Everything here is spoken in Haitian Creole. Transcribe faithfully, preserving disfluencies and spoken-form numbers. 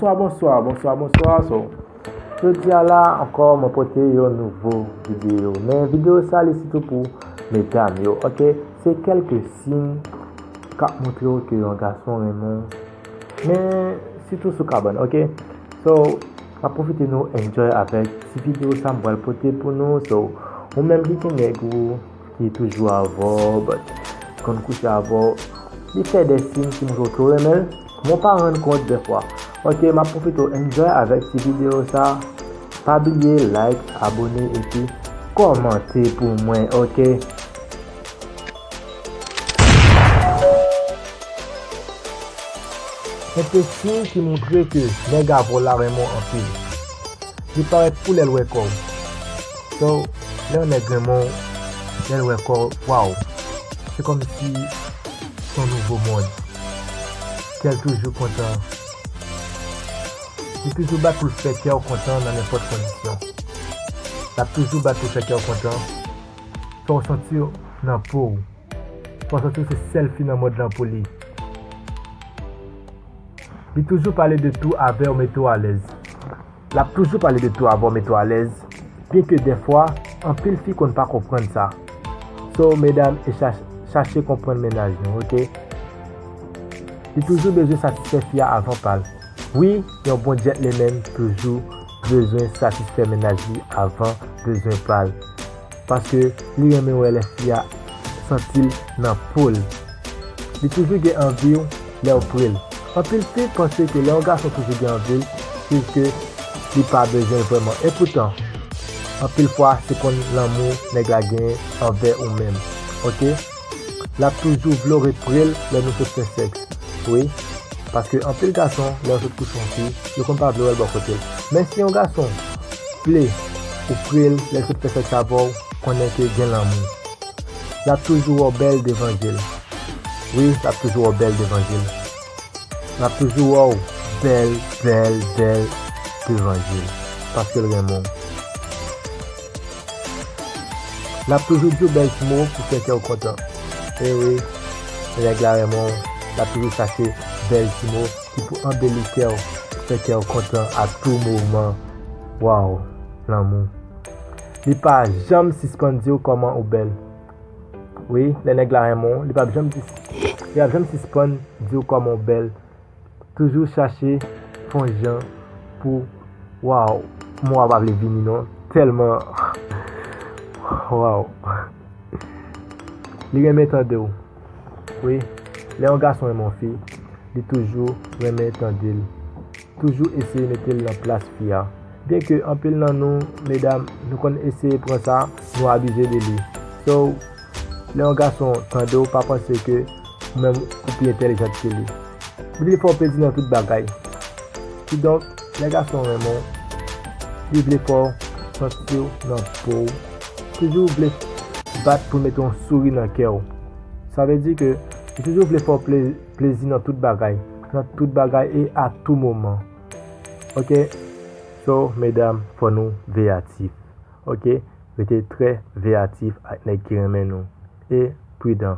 Bonswa, bonswa, bonswa, bonswa. So, jodi a la ankò, mwen pote yon nouvo videyo. Men videyo sa, li sitou pou medam yo, ok? Se kèlke siy k ap montre w ke yon gason renmen w. Men, sitou sou kabann, ok? So, m ap pwofite nou enjoy avèk ti videyo sa m pral pote pou nou. So, ou menm ki gen nèg ou, ki toujou avè w, but konn kouche avè w, li fè de siy ki montre w ke w renmen l, men w pa rann kont dèfwa. Ok, m ap pwofite w enjoy avèk ti videyo sa. Pa bliye like, abone epi kòmante pou mwen, ok? Gen de siy ki montre ke nèg avè w la renmen w anpil. Li parèt kou lè l wè kò w. So, lè yon nèg renmen w, lè l wè kò w, waw. Se kòmsi se yon nouvo mond. Kè l toujou kontan. Li toujou bat pou l fè kè w kontan nan nenpòt kondisyon. L ap toujou bat pou l fè kè w kontan. Fè w santi w nan po w. Fè w santi w se sèl fi nan mond lan pou li. Li toujou pale de tou avè w, mete w alèz. L ap toujou pale de tou avè w, mete w alèz. Byenke dèfwa, anpil fi konn pa konprann sa. So, medam, e chach-, chache konprann mennaj nou, ok? Li toujou bezwen satisfè fi a avan pa l. Wi, yon bon gentleman toujou bezwen satisfè mennaj li avan bezwen pa l. Paske li renmen wè lè fi a santi l nan po l. Li toujou gen anvi w lè w pre l. Anpil fi panse ke lè yon gason toujou gen anvi l, se ke li pa bezwen l vrèman. Epoutan, anpil fwa, se konn lanmou nèg la genyen anvè ou menm. Ok? L ap toujou vle w ret pre l lè nou sot fè sèks. Wi. Paske anpil gason, lè yo sot kouche yon fi, yo konn pa vle wè l bò kote l. Men si yon gason vle ou pre l, lè l sot fè sèks avè w, konnen ke gen lanmou. L ap toujou wè w bèl devan je l. Wi, l ap toujou wè w bèl devan je l. L ap toujou wè w bèl, bèl, bèl devan je l. Paske l renmen w. L ap toujou di w bèl ti mo pou fè kè w kontan. E wi, nèg la renmen w, l ap toujou chache bèl ti mo ki pou anbeli kè w, fè kè w kontan a tou moman. Waw, lanmou. Li pa janm sispann di w kòman ou bèl. Wi, lè nèg la renmen w, li p ap janm di, li p ap janm sispann di w kòman w bèl. Toujou chache fè yon jan pou, waw, mo a pa vle vini non, tèlman, waw. Li renmen tande w. Wi, lè yon gason renmen yon fi, li toujou renmen tande l. Toujou eseye mete l nan plas fi a. Byenke anpil nan nou, medam, nou konn eseye pran sa, nou abize de li. So, lè yon gason tande w, pa panse ke ou menm ou pi entèlijant ke li. Li vle fè w plezi nan tout bagay. Kidonk, lè gason renmen w, li vle fè w santi w nan po w. Toujou vle bat pou mete yon souri nan kè w. Sa vle di ke li toujou vle fè w ple-, plezi nan tout bagay. Nan tout bagay e a tou moman. Ok? So, medam, fò nou veyatif. Ok? Rete trè veyatif ak nèg ki renmen nou. E pridan.